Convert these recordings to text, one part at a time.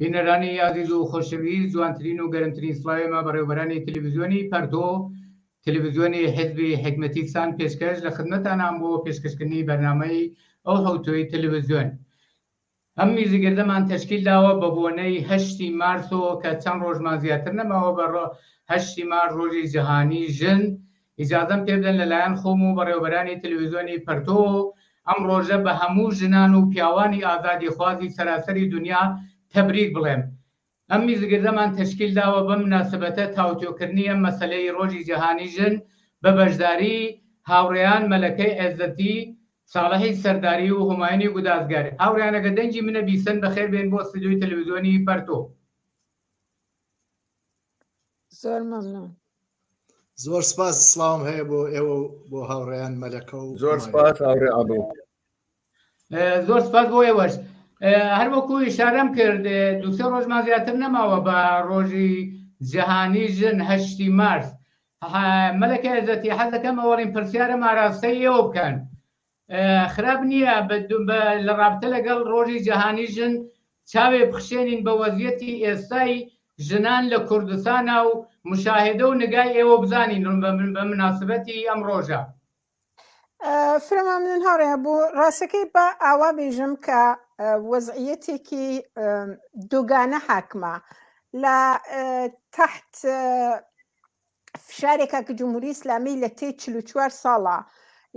بینەرانی ئازیز و خۆشەویست جوانترین و گەرمترین سڵاوی ئێمە بەڕێوەبەرانی تەلەڤیزیۆنی پەرتۆ تەلەڤیزیۆنی حیزبی حیکمەتیستان پێشکەش لە خدمەتانان بۆ پێشکەشکردنی بەرنامەی ئەو حەوتووی تەلەڤیزیۆن ئەم میزگردەمان تەشکیل داوە بە بۆنەی هەشتی مارسەوە کە چەند ڕۆژمان زیاتر نەماوە بە هەشتی مارس ڕۆژی جیهانی ژن ئیجازەم پێ بدەن لەلایەن خۆم و بەڕێوەبەرانی تەلەڤیزیۆنی پەرتۆ ئەم ڕۆژە بە هەموو ژنان و پیاوانی ئازادیخوازی سەراسەری دونیا تەبریک بڵێم. ئەم میزگردەمان تەشکیل داوە بەم مناسبەتە تاوتوێکردنی ئەم مەسەلەی ڕۆژی جیهانی ژن بە بەشداری هاوڕێیان مەلەکەی عێزەتی، ساڵحی سەرداری و هومایونی گودازگەر. هاوڕێیان ئەگەر دەنگی منە بیسن بەخێر بێن بۆ ستودیۆی تەلەڤیزیۆنی پەرتۆ. زۆر مەمنون. زۆر سپاس سڵاوم هەیە بۆ ئێوە و بۆ هاوڕێیان مەلەکە و زۆر سپاس هاوڕێ ئابۆ زۆر سپاس بۆ ئێوەش هەر وەکو ئیشارەم کرد دوسێ ڕۆژمان زیاتر نەماوە بە ڕۆژی جیهانی ژن هەشتی مارس مەلەکە عێزەتی حەز دەکەم ئەوەڵین پرسیارم ئاراستەی ئێوە بکەن خراپ نییە لە ڕابتە لەگەڵ ڕۆژی جیهانی ژن چاوێ بخشێنین بە وەزیەتی ئێستای ژنان لە کوردستانا و مشاهدە و نگای ئێوە بزانین بە مناسبەتی ئەم ڕۆژە. فرە مەمنون هاوڕێ هەبوو ڕاستەکەی با ئاوا بێژم کە وەزعیەتێکی دوگانە حاکمە لە تحت فشارێکە کە جمهوری ئیسلامی لە تێ 44 ساڵە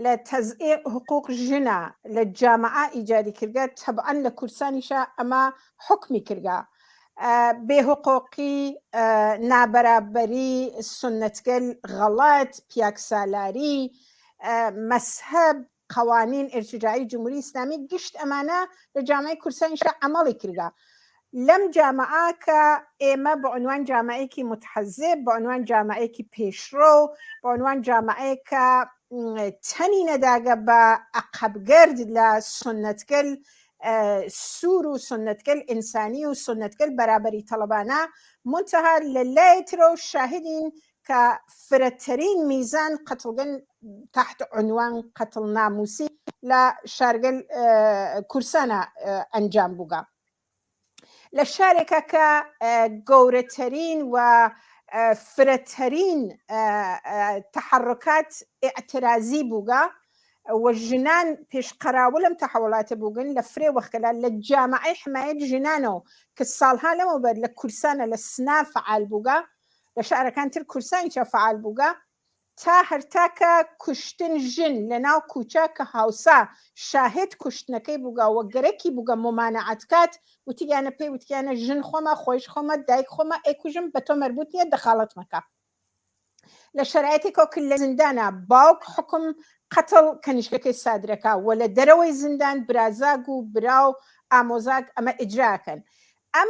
لە تەزئێ حقوق ژنە لە جامعە ئیجادی کردگە تەبعەن لە کوردستانیشە ئەمە حکمی کردگە بێهقۆقی نابەرابەری سنتگەل غەڵەت پیاکسالاری مەسهەب قوانین ئرتجاعی جمهوری ئیسلامی گشت ئەمانە لە جامعەی کوردستانیشا عەمەڵی کردگە لەم جامعە کە ئێمە بە عنوان جامعەیەکی متحەزب بە عنوان جامعەیەکی پێشڕەو بە عنوان جامعەیەک کە تەنی نەداگە بە عەقەبگەرد لە سنتگەل سوور و سنتگەل ئینسانی و سنتگەل بەرابەری تەڵەبانە منتها لە لای ترەو شاهدین کە فرەترین میزان قەتڵگەل تحت عنوان قەتڵ ناموسی لە شارگەل کورسانە ئەنجام بووگە لە شارێکە کە گەورەترین و فرەترین تحرکات ئاعترازی بووگە و ژنان پێشقەراول ئەم تەحەوەلاتە بووگن لە فرێ وەختگەلا لە جامعەی حمایەت ژنانەوە کە ساڵها لەمەوبەر لە کورسانە لە سنا فعال بووگە لە شارەکان تر کورسانیچە فعال بووگە تا هەرتاکە کوشتن ژن لە ناو کوچە کە هاوسا شاهد کوشتنەکەی بووگە و گەرەکی بووگە ممانعەت کات وتیانە پێی وتیانە ژن خۆمە خۆیش خۆمە دایک خۆمە ئەیکوژم بە تۆ مەربوت نییە دەخاڵەت مەکە لە شەرایتێکەوە کە لە زیندانە باوک حکم قەتڵ کەنیشکەکەی سادرەکە و لە دەرەوەی زیندان برازاگ و برا و ئامۆزاگ ئەمە ئیجراکەن ئەم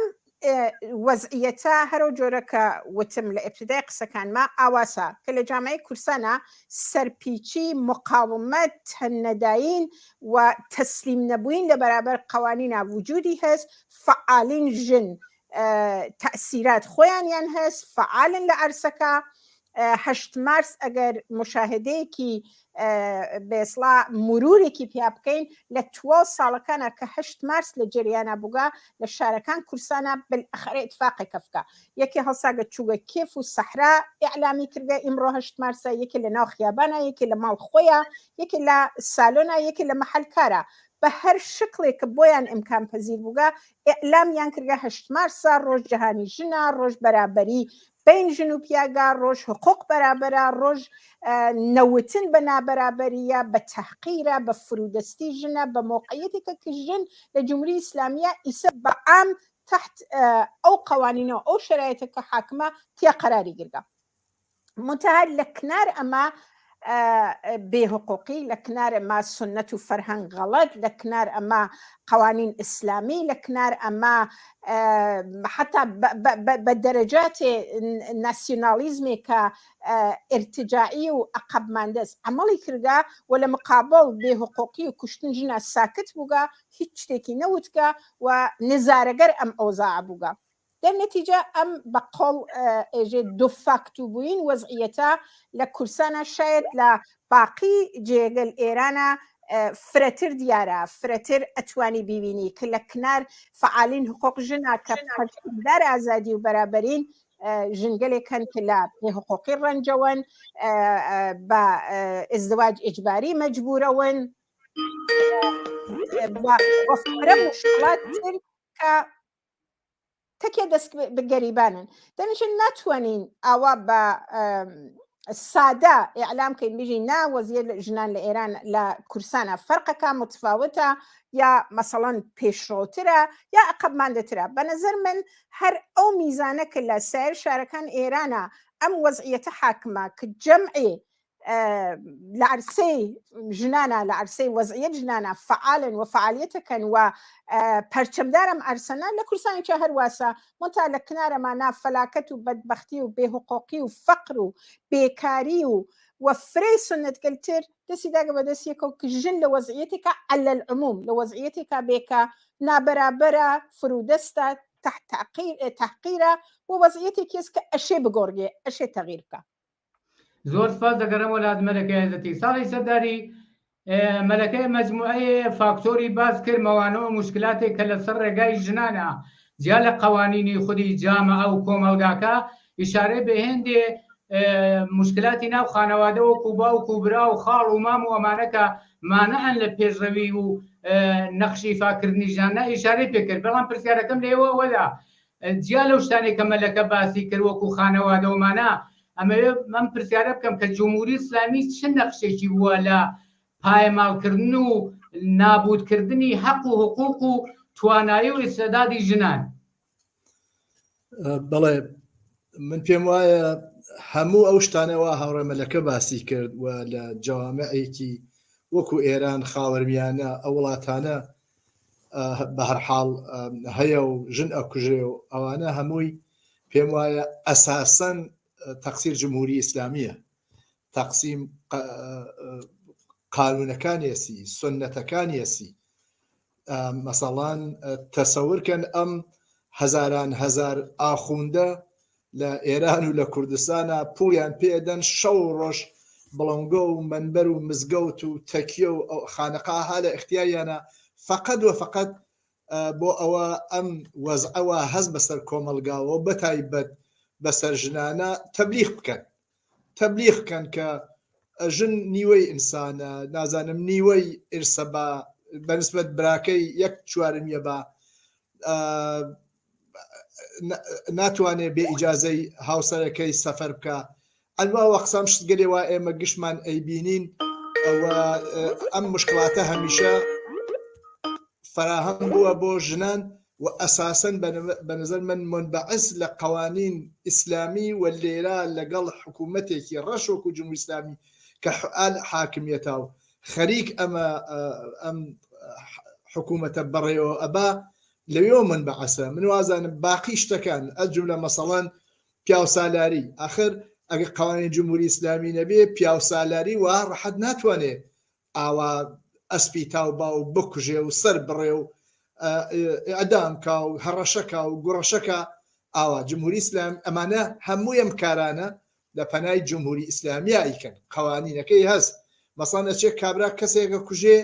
وەزعیەتە هەرو جۆرە کە وتم لە ئبتدای قسەکانما ئاواسە کە لە جامعەی کورسانە سەرپیچی مقاومەت تەننەداین و تەسلیم نەبووین لە بەرابەر قوانینا وجودی هەس فعالین ژن تەئسیرات خۆیانیان هەس فعالن لە عەرسەکە هەشت مارس ئەگەر مشاهدەیەکی بێسڵا مرورێکی پیا بکەین لە تواو ساڵەکانە کە هەشت مارس لە جریانە بووگە لە شارەکان کورسانە بالئەخەرە ئتفاقێ کەفکە یەکێ هەڵساگە چووگە کێف و سەحرا ئیعلامی کردگە ئیمڕۆ هەشت مارسە یەکێ لە ناو خیابانە یەکێ لە ماڵ خۆیە یەکێ لە سالۆنا یەکێ لە مەحەل کارە بە هەر شکڵێک کە بۆیان ئیمکان پەزیر بووگە ئیعلامیان کردگە هەشت مارسە ڕۆژ جەهانی ژنە ڕۆژ بەرابەری بین ژن و پیاگە ڕۆژ حقوق بەرابەرە ڕۆژ نەوتن بە نابەرابەریە بە تەحقیرە بە فرودەستی ژنە بە مۆقعیەتێکە کە ژن لە جمهوری ئیسلامیە ئیسە بە عام تحت ئەو قوانینەوە ئەو شرایطە کە حاکمە تیا قەراری گرگە منتها لە کنار ئەمە بێ حقوقی لە کنار ئەمە سنت و فەرهەنگ غەڵەت لە کنار ئەمە قوانین ئیسلامی لە کنار ئەمە حتا بە دەرەجاتێ ناسیۆنالیزمێک کە ئرتجاعی و عقبماندەست عملی کردگا و لە مقابل بێ حقوقی و کوشتن ژنە ساکت بووگە هیچ شتێکی نەوتگە و نزارەگەر ئەم ئەوزاع بووگە دەر نەتیجە ئەم بە قۆڵ ئێژێ دو فاکتو بووین وەزعیەتە لە کورسانە شاید لە باقی جێگەل ئێرانە. فرەتر دیارە فرەتر ئەتوانی بیبینی کە لە کنار فعالین حقوق ژنا کە پەرچەمدار ئازادی و بەرابەرین ژنگەلێک هەن کە لە بێحقوقی ڕەنجەوەن بە ئزدواج ئیجباری مەجبورەوەن فرە مشکلات تر کە تەکێ دەست بە گەریبانن دەنیشن ناتوانین ئاوا بە سادە ئیعلام کەین بژی نا وەزیە ژنان لە ئێران لە کورسانە فەرقەکە متفاوتە یا مەسەڵەن پێشڕەوترە یا عقبماندەترە بە نظر من هەر ئەو میزانە کە لە سایر شارەکان ئێرانە ئەم وەزعیەتە حاکمە کە جەمعێ لە عرسەی ژنانە لە عرسەی وەزعیەت ژنانە فعالن و فعالیەتەکەن و پەرچەمدارم ئەرسەنە لە کوردستانیشا هەرواسە مۆتا لە کنارەمانا فەلاکەت و بەدبەختی و بێهقۆقی و فەقر و بێکاری و و فرەی سنتگەلتر دەستی داگە بە دەست یەکەوە کە ژن لە وەزعیەتێکا علی العموم لە وەزعیەتێکا بێکە نابەرابەرە فرودەستە تحت تحقیرە و وەزعیەتێکیس کە ئەشێ بگۆڕگێ ئەشێ تەغیر بکە. زۆر سپاس دەگەڕێمەوە لات مەلەکە عێزەتی ساڵی سەرداری مەلەکە مەجموعەیە فاکتۆری باس کرد مەوانەوە مشکلاتێک کە لەسەر ڕێگای ژنانە جیا لە قەوانینی خودی جامعە و کۆمەڵگاکە ئیشارەی بە هێندێ مشکلاتی ناو خانەوادە وەکو باوک و برا و خاڵ و مام و ئەمانە کە مانعن لە پێشڕەوی و نەخش ئیفاکردنی ژنانە ئیشارەی پێکرد بەڵام پرسیارەکەم لێوە ئەوەدا جیا لەو شتانەی کە مەلەکە باسی کرد وەکو خانەوادە و مانا ئەمەوێ ئەم پرسیارە بکەم کە جمهوری ئیسلامی چ نەخشێکی بووە لە پایەماڵکردن و نابودکردنی حەق و حقوق و توانایی و ئیستعدادی ژنان؟ بەڵێ من پێم وایە هەموو ئەو شتانەوە هاوڕێ مەلەکە باسی کرد و لە جەوامعێکی وەکو ئێران خاوەرمیانە ئەو وڵاتانە بەهەرحاڵ هەیە و ژن ئەکوژێ و ئەوانە هەمووی پێم وایە ئەساسەن تەقسیر جمهوری ئیسلامیە تەقسیم قانونەکانیەسی سنەتەکانیەسی مەسەڵان تەسەورکەن ئەم هەزاران هەزار ئاخوندە لە ئێران و لە کوردستانا پوڵیان پێ ئەدەن شەو و ڕۆژ بڵنگۆ و مەنبەر و مزگەوت و تەکیە و خانەقا ها لە ئیختیاریانە فەقەت وە فەقەت بۆ ئەوە ئەم وەزعە وا هەست بەسەر کۆمەڵگاوە و بەتایبەت بەسەر ژنانە تەبلیغ بکەن تەبلیغ کەن کە ژن نیوەی ئینسانە نازانم نیوەی ئرسە بە بەنسبەت براکەی یەک چوارمیە بە ناتوانێ بێ ئیجازەی هاوسەرەکەی سەفەر بکە ئەنوا وەقسام شتگەلێ وا ئێمە گشتمان ئەیبینین ئەوە ئەم مشکلاتە هەمیشە فراهەم بووە بۆ ژنان و ئەساسەن بە نظر من منبعث لە قوانین ئیسلامی و لێرە لەگەڵ حکوومەتێکی ڕەش وەکو جمهوری ئیسلامی کە حئال حاکمیەتە و خەریک ئەمە ئەم حکوومەتە بەڕێوە ئەبا لەوێوە منبعەسە من وازانم باقی شتەکان ئەز جملە مەسەڵەن پیاوسالاری ئاخر ئەگەر قوانین جمهوری ئیسلامی نەبێ پیاوسالاری وا ڕەحەت ناتوانێ ئاوا ئەسپی تاو باو بکوژێ و سەر بڕێ و ئیعدام کا و هەڕەشە کا و گوڕەشە کا ئاوا جمهوری ئیسلام ئەمانە هەمووی ئەم کارانە لە پەنای جمهوری ئیسلامیا ئەیکەن قوانینەکەی هەست مەسەڵەن ئەچێ کابرا کەسێکە کوژێ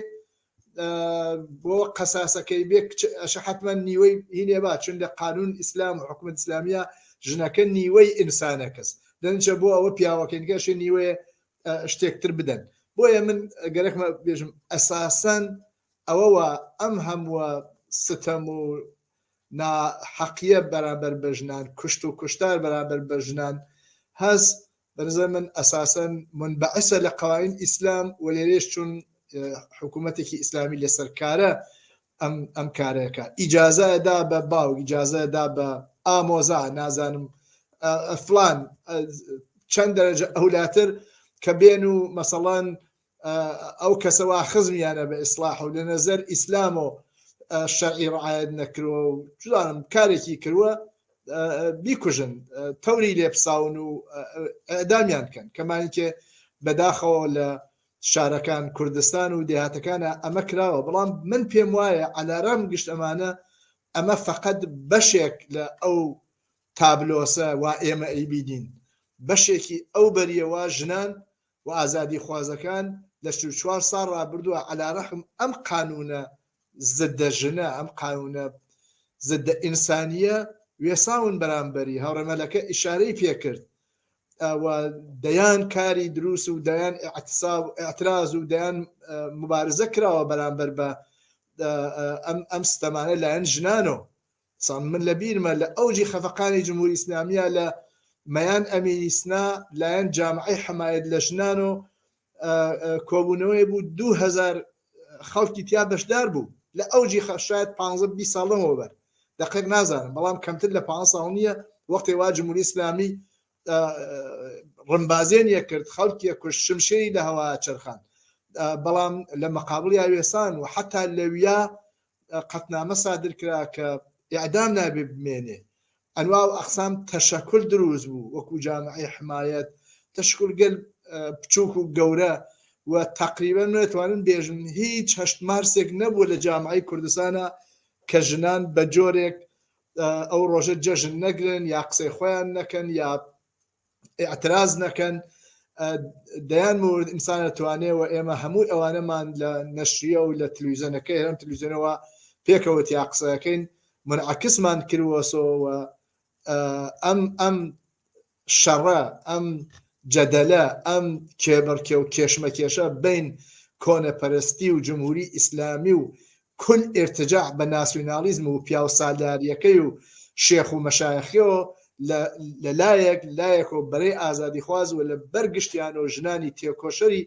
بۆ قەساسەکەی بێ ئەشە حتمما نیوەی هینێ با چون لە قانون ئیسلام و حکومت ئیسلامیە ژنەکە نیوەی ئینسانە کەس دەنچە بۆ ئەوە پیاوەکەی گەشە نیوەیە شتێکتر بدەن بۆیە من گەرەکمە بێژم ئەساسەن ئەوەوە ئەم هەمووە ستەم و ناحەقیە بەرامبەر بە ژنان کوشت و کوشتار بەرامبەر بە ژنان هەس بەنظر من ئەساسەن منبعثە لە قوانین ئیسلام و لێرێش چون حکوومەتێکی ئیسلامی لەسەر کارە ئەم ئەم کارەکە ئیجازە دا بە باوک ئیجازە دا بە ئامۆزا نازانم فلان چەند دەرەجە ئەولاتر کە بێن و مەسەڵەن ئەو کەسەوە خزمیانە بە ئیسلاح و لە نەزەر ئیسلام و شەرعی ڕعایەت نەکرەوە و چزانم کارێکی کردووە بیکوژن تەوری لێپساون و ئەدامیان بکەن کەمانکێ بەداخەوە لە شارەکان کوردستان و دێهاتەکانە ئەمە کراوە بەڵام من پێم وایە عەلارام گشت ئەمانە ئەمە فەقەت بەشێک لە ئەو تابلۆسە وا ئێمە ئەیبینین بەشێکی ئەو بەریەوە ژنان و ئازادیخوازەکان. لە 44 ساڵ ڕابردووە عەلا رەغم ئەم قانوونە زدە ژنە، ئەم قانوونە زدە ئینسانییە وێساون بەرامبەری، هاوڕێ مەلەکە ئیشارەی پێکرد و دەیان کاری دروست و دەیان ئیعتراز و دەیان مبارزە کراوە بەرامبەر بە ئەم ئەم ستەمانە لایەن ژنانەوە. سان من لە بیرمە لە ئەوجی خەفەقانی جمهوری ئیسلامیە لە مەیان ئەمینی سنا لایەن جامعەی حەمایەت لە ژنان و کۆبوونەوەی بوو 2000 خەڵکی تیا بەشدار بوو لە ئەوجی شاید 15 20 ساڵ لەمەوبەر دقیق نازانم بەڵام کەمتر لە 15 ساڵ نییە وەختێ وا جمهوری ئیسلامی ڕمبازێنیە کرد خەڵکیە کوشت شمشێری لە هەوا چرخان بەڵام لە مەقابڵ یاوێسان و حتا لەویا قەتنامە سادر کرا کە ئیعدام نابێ بمێنێ ئەنوا و ئەقسام تەشەکول دروست بوو وەکو جامعەی حمایەت تەشکول گەل بچووک و گەورە و تەقریبەن نتوانم بێژم هیچ هەشت مارسێک نەبووە لە جامعەی کوردستانە کە ژنان بە جۆرێک ئەو ڕۆژە جەژن نەگرن یا قسەی خۆیان نەکەن یا ئیعتراز نەکەن دەیان مورد ئینسان ئەتوانێ و ئێمە هەموو ئەوانەمان لە نەشریە و لە تلویزیۆنەکەی هەرم تلویزیۆنەوە پێکەوە تیا قسەکەین منعکسمان کردوەسەوە ئەم ئەم شەڕە ئەم جەدەلە ئەم کێبڕکێ و کێشمەکێشە بین کۆنەپەرستی و جمهوری ئیسلامی و کل ئیرتجاع بە ناسیونالیزم و پیاوسالاریەکەی و شێخ و مەشایخیەوە لە لە لایەک لایەکەوە بەرەی ئازادیخواز و لە بەر گشتیانەوە ژنانی تێکۆشەری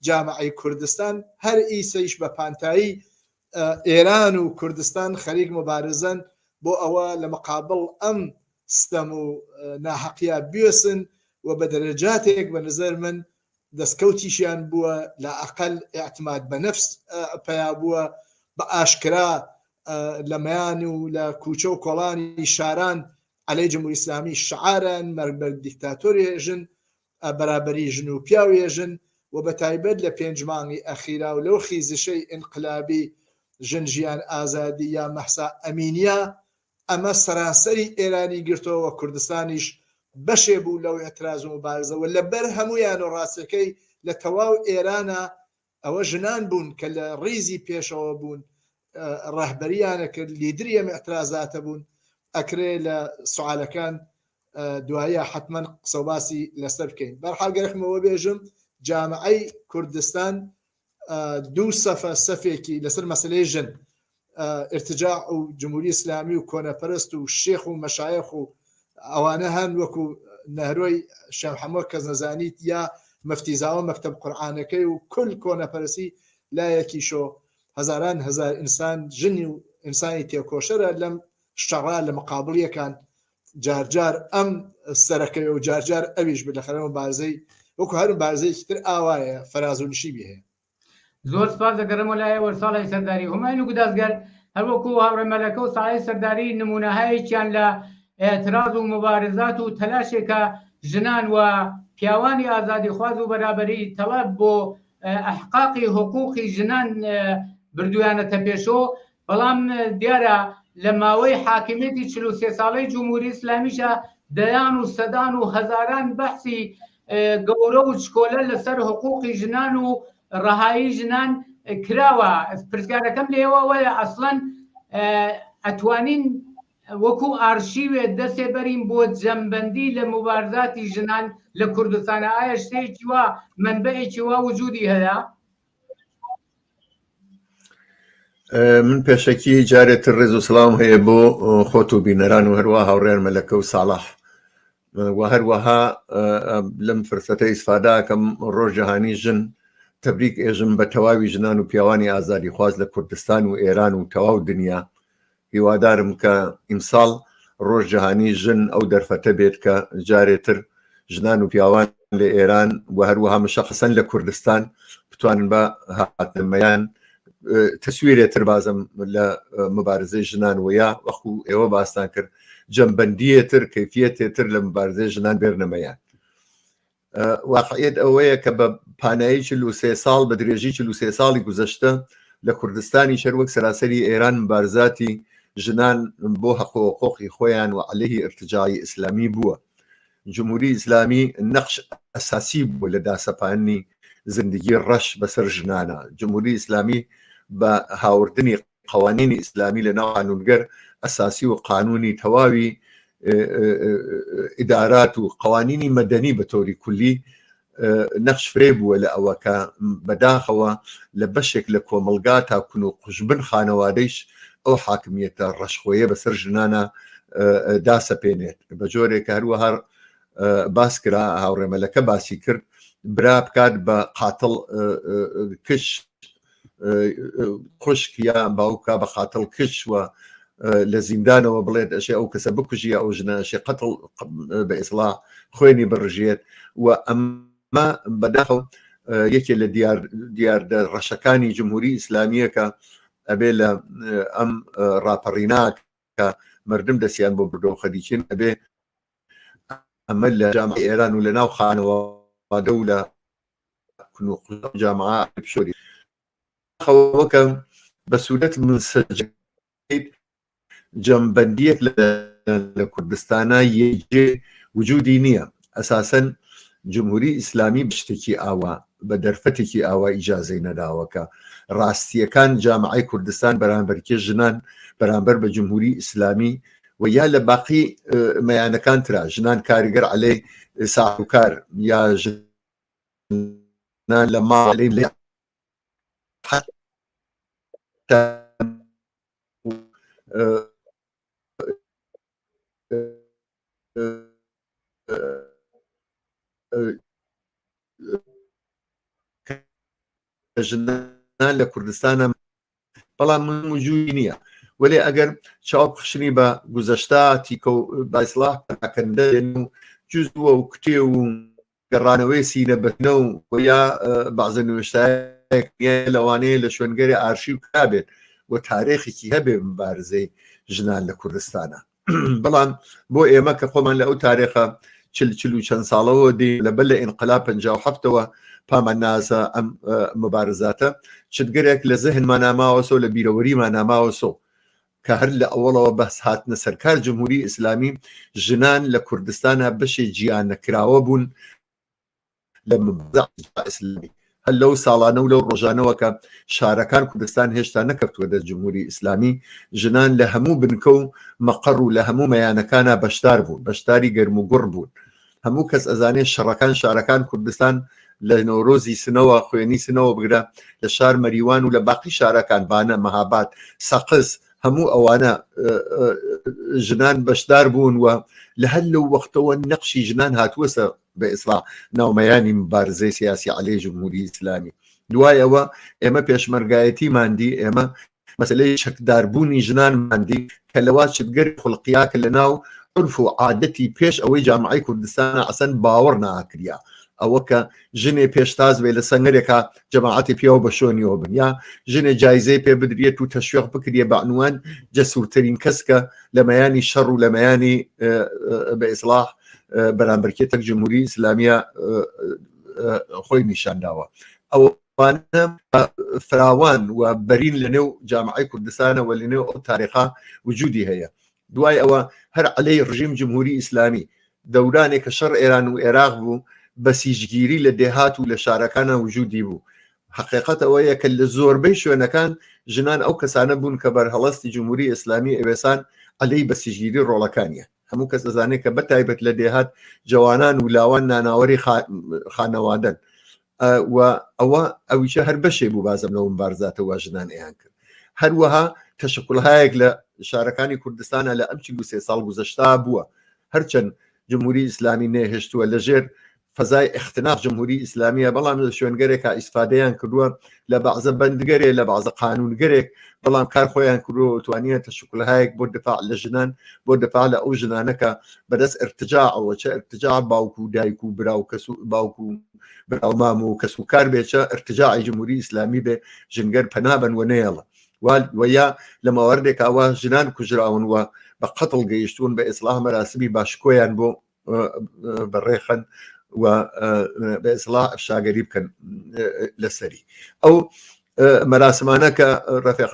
جامعەی کوردستان هەر ئیسەیش بە پانتایی ئێران و کوردستان خەریک موبارزەن بۆ ئەوە لە مقابڵ ئەم ستەم و ناحەقیە بوێسن و بە دەرەجاتێک بە نزەر من دەستکەوتیشیان بووە لائەقەل ئیعتماد بە نەفس پەیا بووە بە ئاشکرا لە مەیان و لە کوچە و کۆڵانی شاران عەلەی جمهوری ئیسلامی شعارن مەرگ بەر دیکتاتۆر ێژن بەرابەری ژن و پیاو ێژن و بە تایبەت لە پێنج مانگی ئەخیرا و لەو خیزشەی ئینقلابی ژن ژیان ئازادی یا مەهسا ئەمینیا ئەمە سەرانسەری ئێرانی گرتەوە و کوردستانیش بەشێ بوو لەو ئیعتراز و موبارزە و لەبەر هەموویان و ڕاستەکەی لە تەواو ئێرانا ئەوە ژنان بوون کە لە ڕیزی پێشەوە بوون ڕەهبەریان ئەکرد لیدری ئەم ئیعترازاتە بوون ئەکرێ لە سوالەکان دوایە حەتمەن قسە و باسی لەسەر بکەین بەرحاڵ گەرەکمەوە بێژم جامعەی کوردستان دوو سەفە سەفێکی لەسەر مەسلەی ژن ئرتجاع و جمهوری ئیسلامی و کۆنەپەرست و شێخ و مەشایخ و ئەوانە هەن وەکو نەهرۆی شەمحەمۆ کەس نەزانیت یا مەفتیزاوە مەکتەب قورعانەکەی و کل کۆنەپەرسی لایەکیشۆ هەزاران هەزار ئینسان ژنی و ئینسانی تێکۆشەرە لەم شەڕا لە مقابڵیەکان جارجار ئەم سەرەکەوێ و جارجار ئەویش بلەخەرە مبارزەی وەکو هەر مبارزەیەکی تر ئاوایە فەراز و نشیبی هەیە. زۆر سپاس دەگەڕێمەوە لای ئێوە ساڵحی سەرداری هومایون و گودازگەر هەروەکو هاوڕێ مەلەکە و ساڵحی سەرداری نمونەهایەکیان لە ئێعتراز و موبارزات و تەلاشێکە ژنان و پیاوانی ئازادیخواز و بەرابەری تەڵەب بۆ ئەحقاقی حقوقی ژنان بردویانەتە پێشۆ بەڵام دیارە لە ماوەی حاکمیەتی 43 ساڵەی جمهوری ئیسلامیشە دەیان و سەدان و هەزاران بەحسی گەورە و چکۆلە لەسەر حقوقی ژنان و ڕەهایی ژنان کراوە پرسیارەکەم لێوە وایە ئەسڵەن ئەتوانین وەکو ئارشیوێ دەسێ بەرین بۆ جەمبەندی لە موبارزاتی ژنان لە کوردستانە ئایا شتێکی وا مەنبەعێکی وا وجودی هەیە؟ من پێشەکی جارێ تر ڕێز و سڵاوم هەیە بۆ خۆت و بینەران و هەروە هاوڕێیان مەلەکە و ساڵح و هەروەها لەم فرسەتە ئیسفاداکەم ڕۆژ جەهانی ژن تەبریک ئێژم بە تەواوی ژنان و پیاوانی ئازادیخواز لە کوردستان و ئێران و تەواو دنیا هیوادارم کە ئیمساڵ ڕۆژ جەهانی ژن ئەو دەرفەتە بێت کە جارێ تر ژنان و پیاوان لە ئێران و هەروەها مشەخەسەن لە کوردستان بتوانن بە هاتنەمەیان تەسویرێ تر بازم لە مبارزەی ژنان و یا وەخو ئێوە باستان کرد جەمبەندیە تر کەفیەتێ تر لە مبارزەی ژنان بێرنەمەیان واقعیت ئەوەیە کە بە پانایی 43 ساڵ بە درێژی 43 ساڵی گوزەشتە لە کوردستانی شەر وەک سەراسەری ئێران مبارزاتی ژنان بۆ حەق و حقوقی خۆیان و عەلەیهی ئرتجاعی ئیسلامی بووە جمهوری ئیسلامی نەقش ئەساسی بووە لە داسەپانی زندگی ڕەش بەسەر ژنانە جمهوری ئیسلامی بە هاوردنی قوانینی ئیسلامی لە ناو قانونگەر ئەساسی و قانونی تەواوی ئیدارات و قوانینی مەدەنی بە تۆری کولی نەخش فرەی بووە لە ئەوە کە بەداخەوە لە بەشێک لە کۆمەڵگا تا کون و قوژبن خانەوادەیش ئەو حاکمیەتە ڕەشخۆیە بەسەر ژنانە داسەپێنێت بە جۆرێک کە هەروەها باس کرا هاوڕێمەلەکە باسی کرد برا بکات بە قاتڵ کچ خوشک یا باوکە بە قاتڵ کچ و لە زیندانەوە بڵێت ئەشێ ئەو کەسە بکوژی ئەو ژنە ئەشێ قەتڵ بە ئیسڵا خوێنی بڕژێت و ئەمە بەداخەوە یەکێ لە دیار دیاردە ڕەشەکانی جمهوری ئیسلامیەکە ئەبێ لە ئەم ڕاپەڕینا کە مردم دەستیان بۆ بردەوە خەریکین ئەبێ ئەمە لە جامعەی ئێران و لە ناو خانەوادە و لە کون و جامعە بشۆری خەوەکە بە سوورەت منسەجەیت جەمبەندیەک لە کوردستانە یەجێ وجودی نییە ئەساسەن جمهوری ئیسلامی بشتێکی ئاوا بە دەرفەتێکی ئاوا ئیجازەی نەداوە کە ڕاستیەکان جامعەی کوردستان بەرامبەرکێ ژنان بەرامبەر بە جمهوری ئیسلامی و یا لە باقی مەیانەکان ترا ژنان کاریگەر عەلەی ساحوکار یا ژنان لە ماڵی لە حتا ژنان لە کوردستانە بەڵام من وجودی نییە وەلێ ئەگەر چاو بخشنی بە گوزەشتا تیکە و بایسڵا پەراکەندە و جزوە و کتێ و گەڕانەوەی سینە بەتنە و یا بەعزە نوێشتایەک لەوانەیە لە شوێنگەری ئارشیو کرابێت و تارێخێکی هەبێ مبارزەی ژنان لە کوردستانە. بەڵام بۆ ئێمە کە خۆمان لە ئەو تارێخە چل چل و چەند ساڵەوە دی لە بەر لە ئینقلاب 57ەوە پامان نازە ئەم مبارزاتە چتگەرێک لە زهنمانا ماوەسۆ لە بیرەوەریمانا ماوەسۆ کە هەر لە ئەوەڵەوە بەس هاتنە سەرکار جمهوری ئیسلامی ژنان لە کوردستانە بەشێ جیانەکراوە بوون لە ئیسلامی هەر لەو ساڵانە و لەو ڕۆژانەوە کە شارەکان کوردستان هێشتا نەکەوتووە دەست جمهوری ئیسلامی ژنان لە هەموو بنکە و مەقەڕ و لە هەموو مەیانەکانە بەشدار بوون بەشداری گەرم و گوڕ بوون هەموو کەس ئەزانێ شەڕەکان شارەکان کوردستان لە نەورۆزی سنەوە خوێنی سنەوە بگرە لە شار مەریوان و لە باقی شارەکان بانە مەهاباد سەقز هەموو ئەوانە ژنان بەشدار بوون و لە هەر لەو وەختەوە نەقشی ژنان هاتووەسە بە ئیسڵاح ناومەیانی مبارزەی سیاسی عەلەی جمهوری ئیسلامی دوای ئەوە ئێمە پێشمەرگایەتیمان دی ئێمە مەسلەی چەکداربوونی ژنانمان دی کە لەوا چتگەر خولقیا کە لە ناو عرف و عادەتی پێش ئەوەی جامعەی کوردستانە ئەسەن باوەڕ ناکریا ئەوە کە ژنێ پێشتاز بێ لە سەنگەرێکا جەماعەتی پیاو بە شۆنیەوە بن یا ژنێ جایزەی پێ بدرێت و تەشویق بکرێ بە عنوان جەسوورترین کەس کە لە مەیانی شەڕ و لە مەیانی بە ئیسڵاح بەرامبەرکێ تەک جمهوری ئیسلامیە خۆی نیشانداوە ئەوانە فراوان و بەرین لە نێو جامعی کوردستانەوە لە نێو ئەو تاریخا وجودی هەیە دوای ئەوە هەر عەلەی ڕژیم جمهوری ئیسلامی دەورانێک کە شەڕ ئێران و ئێراق بوو بەسیجگیری لە دێهات و لە شارەکانە وجودی بوو حقیقەت ئەوەیە کە لە زۆربەی شوێنەکان ژنان ئەو کەسانە بوون کە بەرهەڵستی جمهوری ئیسلامی ئەوێسان عەلەی بەسیجگیری ڕۆڵەکانیان هەموو کەس ئەزانێت کە بەتایبەت لە دێهات جەوانان و لاوان ناناوەری خانەوادەن و ئەوە ئەویشە هەر بەشێ بوو بازم لەو مبارزاتەوە ژنان ئەیان کرد هەروەها تەشکلهایەک لە شارەکانی کوردستانە لە ئەم 43 ساڵ گوزەشتا بووە هەرچەند جمهوری ئیسلامی نەهێشتووە لەژێر فەزای ئیختناق جمهوری ئیسلامیە بەڵام لە شوێنگەرێکا ئیسفادەیان کردووە لە بەعزە بەندگەرێ لە بەعزە قانونگەرێک بەڵام کار خۆیان کردووە توانیان تەشکلهایەک بۆ دفاع لە ژنان بۆ دفاع لە ئەو ژنانە کە بەدەست ارتجاعەوە چە ارتجاع باوک و دایک و برا و کەس و باوک و برا و مام و کەس و کار بێ چە ارتجاعی جمهوری ئیسلامی بێ ژنگەر پەنا بن و نەیەڵە و یا لە ماوەردێکا وا ژنان کوژراون و بە قەتڵ گەیشتوون بە ئیسلاح مەراسمی باشکۆیان بۆ بەڕێخەن و بە ئیسڵاح ئەفشاگەری بکەن لەسەری ئەو مەراسمانە کە ڕەفێق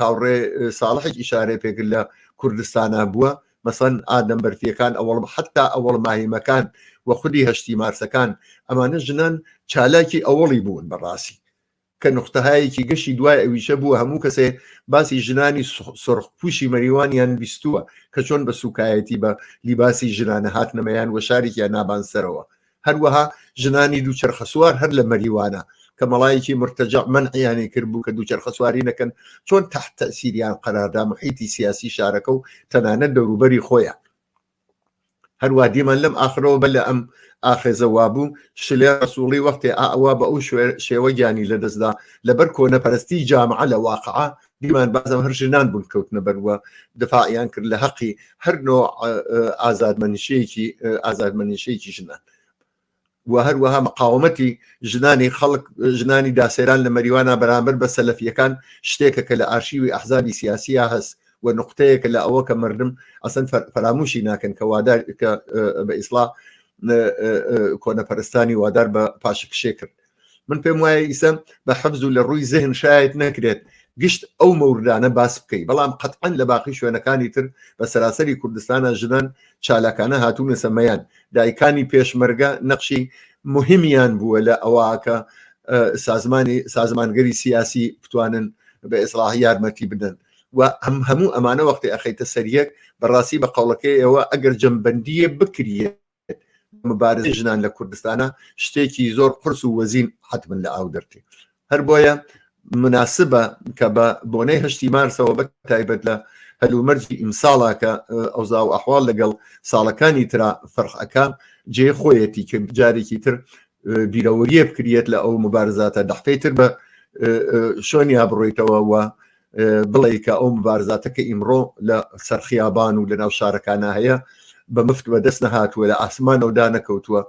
هاوڕێ ساڵحێک ئیشارەی پێکرد لە کوردستانە بووە مەسەن ئادەم بەرفیەکان ئەوەڵ حتا ئەوەڵ ماهیمەکان و خودی هەشتی مارسەکان ئەمانە ژنان چالاکی ئەوەڵی بوون بەڕاستی کە نوختەهایەکی گەشی دوای ئەویشە بووە هەموو کەسێ باسی ژنانی سرخپوشی مەریوانیان بیستووە کە چۆن بە سوکایەتی بە لیباسی ژنانە هاتنە مەیان و شارێکیان نابان سەرەوە هەروەها ژنانی دووچەرخەسوار هەر لە مەریوانە کە مەڵایەکی مرتەجع مەنعیانی کرد بوو کە دووچەرخەسواری نەکەن چۆن تحت تەسیریان قەراردا محیتی سیاسی شارەکە و تەنانەت دەوروبەری خۆیان هەروا دیمان لەم ئاخرەوە بە لە ئەم ئاخێزە وابوو شلێ ڕسوڵی وەختێ ئاوا بە ئەو شێوە گیانی لەدەستدا لەبەر کۆنەپەرستی جامعە لە واقعا دیمان بازم هەر ژنان بوون کەوتنە بەروە دفاعیان کرد لە هەقی هەر نوع ئازادمەنشەیەکی ئازادمەنشەیەکی ژنان و هەروەها مقاومەتی ژنانی خەڵک ژنانی داسێران لە مەریوانە بەرامبەر بە سەلەفیەکان شتێکە کە لە ئارشیوی ئەحزابی سیاسیە هەست و نقطەیەکە لە ئەوە کە مردم ئەسەن فەراموشی ناکەن کە وادار کە بە ئیسلا کۆنەپەرستانی وادار بە پاشەکشێ کرد من پێم وایە ئیسە بە حەفز و لە ڕووی زهن شاید نەکرێت گشت ئەو مەوردانە باس بکەی بەڵام قەتعەن لە باقی شوێنەکانی تر بە سەراسەری کوردستانە ژنان چالاکانە هاتوونە مەیان دایکانی پێشمەرگە نەقشی مهمیان بووە لە ئەوە کە سازمانی سازمانگەری سیاسی بتوانن بە ئیسلاح یارمەتی بدەن و ئەم هەموو ئەمانە وەختی ئەخەیتە سەریەک بەڕاستی بە قەوڵەکەی ئێوە ئەگەر جەمبەندیە بکریێت مبارزەی ژنان لە کوردستانە شتێکی زۆر قرس و وەزین حتمما لە ئاو دەرتێ هەر بۆیە مناسبە کە بە بۆنەی هەشتی مارسەوە بە تایبەت لە هەلومەرجی ئیمساڵا کە ئەوزا و ئەحواڵ لەگەڵ ساڵەکانی ترا فەرق ئەکا جێ خۆیەتی کە جارێکی تر بیرەوەریە بکریێت لە ئەو مبارزاتە دەحفەی تر بە شۆنیا بڕۆیتەوە و بڵێ کە ئەو مبارزاتە کە ئیمڕۆ لە سەر خیابان و لە ناو شارەکانە هەیە بە مفت بە دەست نەهاتووە لە ئاسمانەوە دانەکەوتووە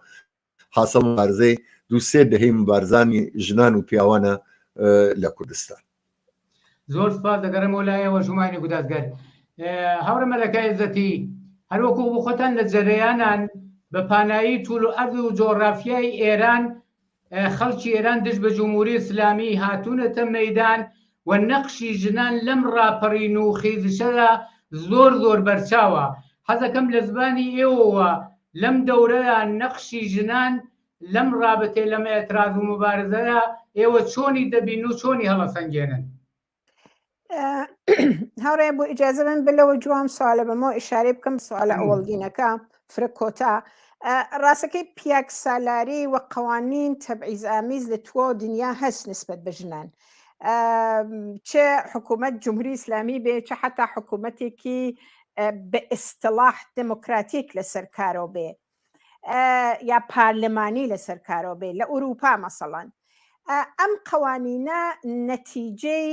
حاسڵ مبارزەی دوو سێ دەهەی مبارزانی ژنان و پیاوانە لە کوردستان. زۆر سپاس دەگەڕێمەوە لای ئێوە ژومانی گودازگەر هاوڕێ مەلەکە عێزەتی هەروەکو بۆ خۆتان لە جەرەیانان بە پانایی توول و ئەرز و جۆغرافیای ئێران خەڵکی ئێران دژ بە جمهوری ئیسلامی هاتوونەتە مەیدان و نەقشی ژنان لەم ڕاپەڕین و خیزشەدا زۆر زۆر بەرچاوە. حەزەکەم لە زبانی ئێوەوە لەم دەورەدا نەقشی ژنان لەم ڕابتەی لەم ئێتراز و موبارزەدا ئێوە چۆنی دەبین و چۆنی هەڵەسەنگێنن؟ هاوڕێ بۆ ئیجازە بن بلەوە جوام سوالە بەمەوە ئشارەی بکەم سوالە ئەوەڵگینەکە فرە کۆتا ڕاستەکەی پیاک سالاری و قوانین تەبعیز ئامیز لە تووە دنیا هەست نسبەت بە ژنان چ حکوومەت جمهوری ئیسلامی بێ چ حتا حکوومەتێکی بە ئیستلاح دموکراتیک لەسەر کارەوە بێ یا پارلمانی لەسەر کارەوە بێ لە ئوروپا مەسەڵەن ئەم قوانینە نەتیجەی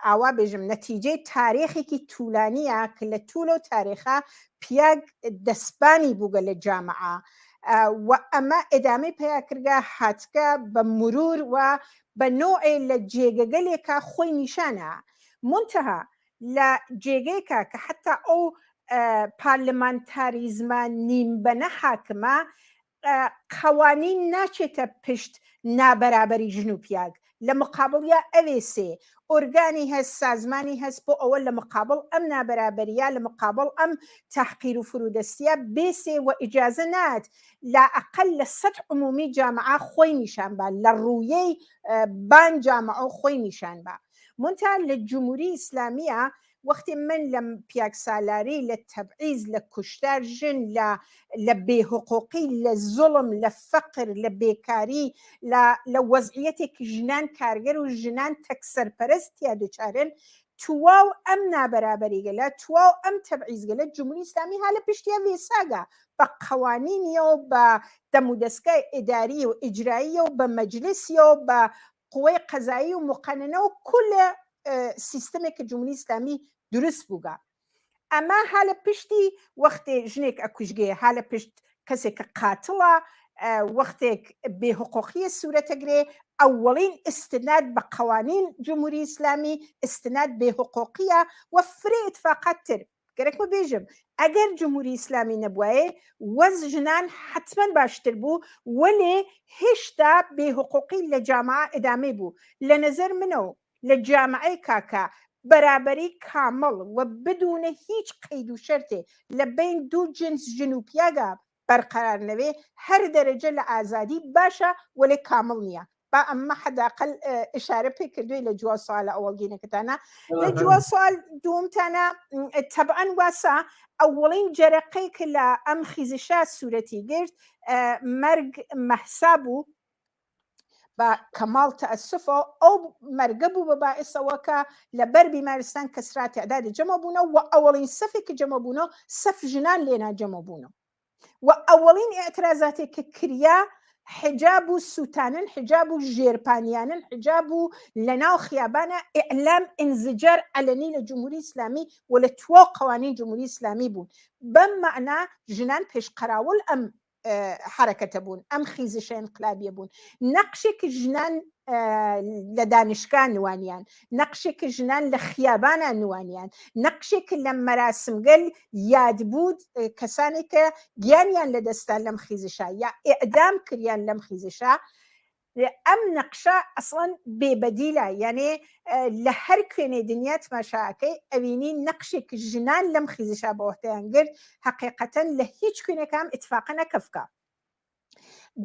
ئاوا بێژم نەتیجەی تاریخێکی طولانیە کە لە طولە و تاریخە پیاگ دەسبانی بووگە لە جامعە و ئەمە ئەدامەی پیا کردگە هاتگە بە مرور و بە نوعێ لە جێگەگەلێکە خۆی نیشانە منتها لە جێگەیەکە کە حتا ئەو پارلمانتاریزمە نیمبەنە حاکمە قوانین ناچێتە پشت نابەرابەری ژن و پیاگ لە مقابڵیا ئەوێسێ ئۆرگانی هەست سازمانی هەست بۆ ئەوە لە مقابڵ ئەم نابەرابەریە لە مقابڵ ئەم تحقیر و فرودەستیە بێسێ و ئیجازە نات لا ئەقل لە سەت عمومی جامعە خۆی نیشان با لە ڕوویەی بان جامعە خۆی نیشان با مونتا لە جمهوری ئیسلامیە وەختی من لە پیاگسالاری لە تەبعیز لە کوشتار ژن لە لە بێهقوقی لە زوڵم لە فەقر لە بێکاری لە لە وەزعیەتێک ژنان کارگەر و ژنان تەک سەرپەرست تیا دوچارن تواو ئەم نابەرابەریگەلە تواو ئەم تەبعیزگەلە جمهوری ئیسلامی ها لە پشتیا وێساگە بە قەوانینیەوە بە دەمودەستگای ئیداری و ئیجراییە و بە مەجلسیەوە بە قوەی قەزایی و مقننە و کل سیستمێک کە جمهوری ئیسلامی دروست بووگە ئەمە ها لە پشتی وەختێ ژنێک ئەکوژگێ ها لە پشت کەسێک کە قاتڵە وەختێک بێحقوقیە سوورەتەگرێ ئەوەڵین استناد بە قوانین جمهوری ئیسلامی استناد بێحقوقیە و فرە اتفاقات تر گەرەکمە بێژم ئەگەر جمهوری ئیسلامی نەبوایێ وەز ژنان حتمما باشتر بوو وەلێ هێشتا بێحقوقی لە جامعە ئەدامەی بوو لە نظر منەوە لە جامعەی کاکە بەرابەری کامڵ و بدونە هیچ قەید و شەرتێ لە بین دوو جنس ژن و پیاگا. بەرقەرار نەوێ هەر دەرەجە لە ئازادی باشە وەلێ کامڵ نییە با ئەمە حەداقل ئشارە پێ کردوی لە جواب سوال ئەوەڵگینەکەتانە لە جواب سوال دومتانە تەبعەن واسە ئەوەڵین جەرەقەی کە لە ئەم خیزشا سوورەتی گرت مەرگ مەهسا بوو بە کەماڵ تەئەسوفەوە ئەو مەرگە بوو بە باعیسەوە کە لەبەر بیمارستان کەسرا تعدادی جەمە بوونەوە و ئەوەڵین سەفێک کە جەمە بوونەوە سەف ژنان لێنا جەمە بوونەوە و ئەوەڵین ئیعترازاتێک کە کریا حجاب و سووتانن حجاب و ژێرپانیانن حجاب و لەناو خیابانە ئیعلام ئینزجار عەلەنی لە جمهوری ئیسلامی و لە تواو قوانین جمهوری ئیسلامی بوون بەم مەعنا ژنان پێشقەراوڵ ئەم حرەکەتە بوون ئەم خیزشە ئینقلابیە بوون نەقشێک ژنان لە دانیشگا نوانیان نەقشێک ژنان لە خیابانە نوانیان نەقشێک لە مەراسمگەل یادبوود کەسانێک کە گیانیان لەدەستان لەم خیزشە یا ئیعدام کریان لەم خیزشە ئەم نەقشە ئەسڵەن بێ بەدیلە یانێ لە هەر کوێنێ دنیا تماشاکەی ئەوینی نەقشێک ژنان لەم خیزشا بەوەتەیان گرت حقیقەتەن لە هیچ کوێنێکام ئیتفاقە نەکەفکە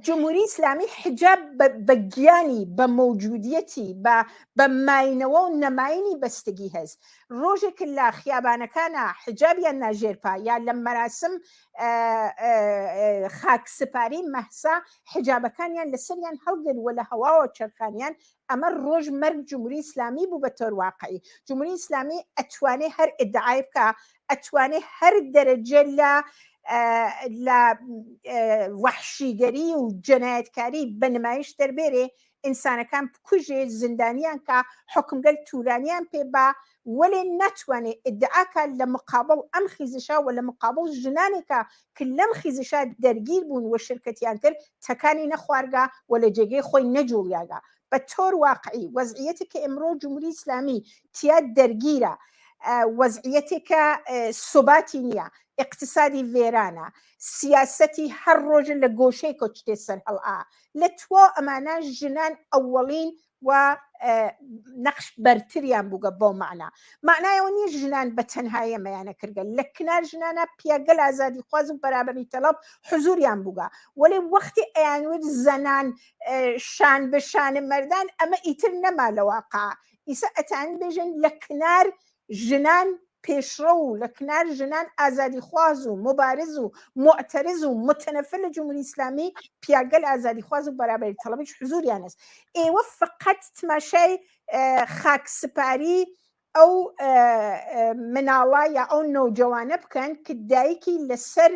جمهوری ئیسلامی حجاب بە گیانی بە مەوجودیەتی بە بە ماینەوە و نەماینی بەستگی هەست ڕۆژێک لە خیابانەکانە حجابیان ناژێرپا یا لە مەراسم خاکسپاری مەهسا حجابەکانیان لەسەریان هەڵگر و لە هەواوە چرخانیان ئەمە ڕۆژ مەرگ جمهوری ئیسلامی بوو بە تۆر واقعی جمهوری ئیسلامی ئەتوانێ هەر ئیدعای بکە ئەتوانێ هەر دەرەجە لە لە وەحشیگەری و جەنایەتکاری بە نمایش دەربێرێ ئینسانەکان بکوژێ زیندانیان کا حوکمگەل تورانیان پێ با وەلێ ناتوانێ ئیدعا کا لە مقابڵ ئەم خیزشا و لە مقابڵ ژنانێکا ک لەم خیزشا دەرگیر بوون و شرکەتیان کرد تەکانی نەخوارگا و لە جێگەی خۆی نەجوڵیاگا بە تۆر واقعی وەزعیەتی کە ئمڕۆ جمهوری ئیسلامی تیا دەرگیرە وەزعیەتێکە سوباتی نییە ئیقتسادی ڤێرانە سیاسەتی هەر ڕۆژە لە گۆشەی کۆچتێ سەر هەڵئا لە تواو ئەمانە ژنان ئەوەڵین و نەقش بەرتریان بووگە بۆ مەعنا مەعنایەوە نییە ژنان بە تەنهایی ئەمەیانە کردگە لە کنار ژنانە پیاگەل ئازادی خواز و بەرابەری تەڵەب حزوریان بووگە وەلێ وەختی ئەیانوت زەنان شان بە شان مەردان ئەمە ئیتر نەما لە واقع ئیسە ئەتان بێژن لە کنار ژنان پێشڕەو و لە کنار ژنان ئازادیخواز و موبارز و موعتەرز و موتەنەفر لە جمهوری ئیسلامی پیاگەل ئازادیخواز و بەرابەری تەڵەبیش حزوریان است ئێوە فقط تماشای خاکسپاری ئەو مناڵە یا ئەو نەوجەوانە بکەن کە دایکی لەسەر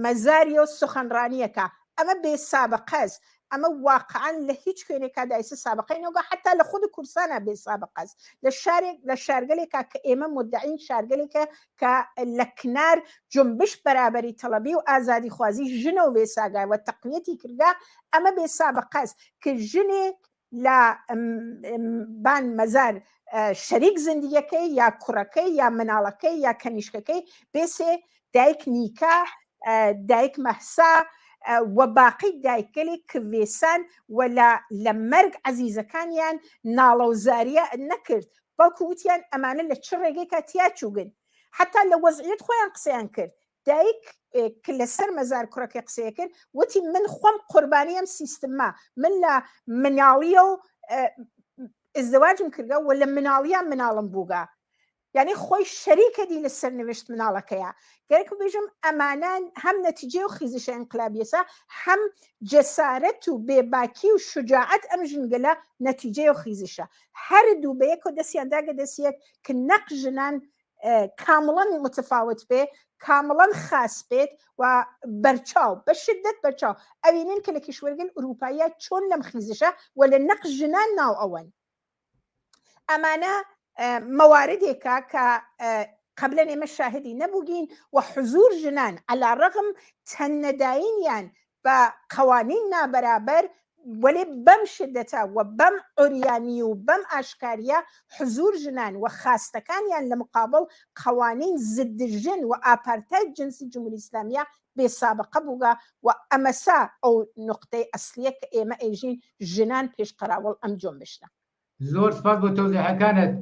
مەزاری و سخنڕانیەکە ئەمە بێ سابقەس ئەمە واقعا لە هیچ کوێنێکا دایسە سابقەی نەوگە حتا لە خود کوردستانە بێ سابقەس لە شارێک لە شارگەلێکا کە ئێمە مدعین شارگەلێکە کە لە کنار جنبش بەرابەری تەڵەبی و ئازادی خوازی ژنە و وێساگای و تەقویەتی کردگا ئەمە بێ سابقەس کە ژنێک لە بان مەزار شەریک زندگیەکەی یا کوڕەکەی یا مناڵەکەی یا کەنیشکەکەی بێسێ دایک نیکا دایک مەهسا و باقی دایکگەلێک کوێسان و لە مەرگ عەزیزەکانیان ناڵەوزاریە نەکرد بەڵکو وتیان ئەمانە لە چ ڕێگەیەکا تیا چووگن حتا لە وەزعیەت خۆیان قسەیان کرد دایک کە لەسەر مەزار کوڕەکەی قسەیە کرد وتی من خۆم قوربانی ئەم سیستمە من لە مناڵیە و ئزدواجم کردگە و لە مناڵیان مناڵم بووگە یعنی خۆی شەریکە دی لە سەرنوشت مناڵەکەیە گەرەک بێژم ئەمانە هەم نەتیجە و خیزشە ئینقلابیەسە هەم جەسارەت و بێباکی و شجاعەت ئەم ژنگەلە نەتیجەی و خیزشە هەردوو بەیەکەوە دەستیان داگە دەستیەک کە نەق ژنان کامڵەن متفاوت بێ کامڵەن خاس بێت و بەرچاو بە شدت بەرچاو ئەوینن کە لە کیشوەرگەل ئوروپاییە چۆن لەم خیزشە و لە نەق ژنان ناو ئەوەن ئەمانە مەواردێکە کە قبلەن ئێمە شاهدی نەبووگین و حزور ژنان علا ڕغم تەنەداینیان بە قوانین نابەرابەر وەلێ بەم شدەتە و بەم عریانی و بەم ئاشکاریە حزور ژنان و خاستەکانیان لە مقابل قوانین ضد ژن و ئاپارتاید جنسی جمهوری ئسلامیە بێ سابقە بووگە و ئەمەسا ئەو نوقتەی ئەسلیە کە ئێمە ئێژین ژنان پێش قەراوڵ ئەم جۆنبشنە. زۆر سپاس بۆ تەوزیحەکانت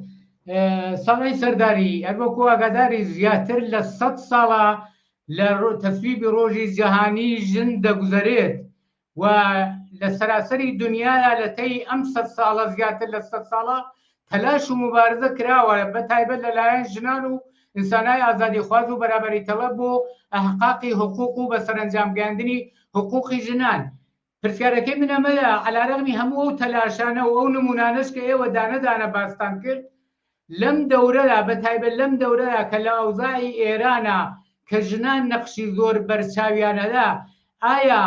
ساڵی سەرداری هەر وەکو ئاگاداری زیاتر لە سەد ساڵە. لە تەسویبی ڕۆژی جیهانی ژن دەگوزەرێت و لە سەراسەری دنیادا لە تەی ئەم سەد ساڵە زیاتر لە سەد ساڵە تەلاش و موبارزە کراوە بە تایبەت لەلایەن ژنان و ئینسانای ئازادیخواز و بەرابەری تەڵەب بۆ ئەحقاقی حقوق و بە سەرەنجام گەیاندنی حقوقی ژنان. پرسیارەکەی من ئەمەیە عەلارەغمی هەموو ئەو تەلاشانە و ئەو نمونانەش کە ئێوە دانە دانە باستان کرد لەم دەورەدا بە تایبەت لەم دەورەدا کە لە ئەوزاعی ئێرانە کە ژنان نەقشی زۆر بەرچاویان هەیە ئایا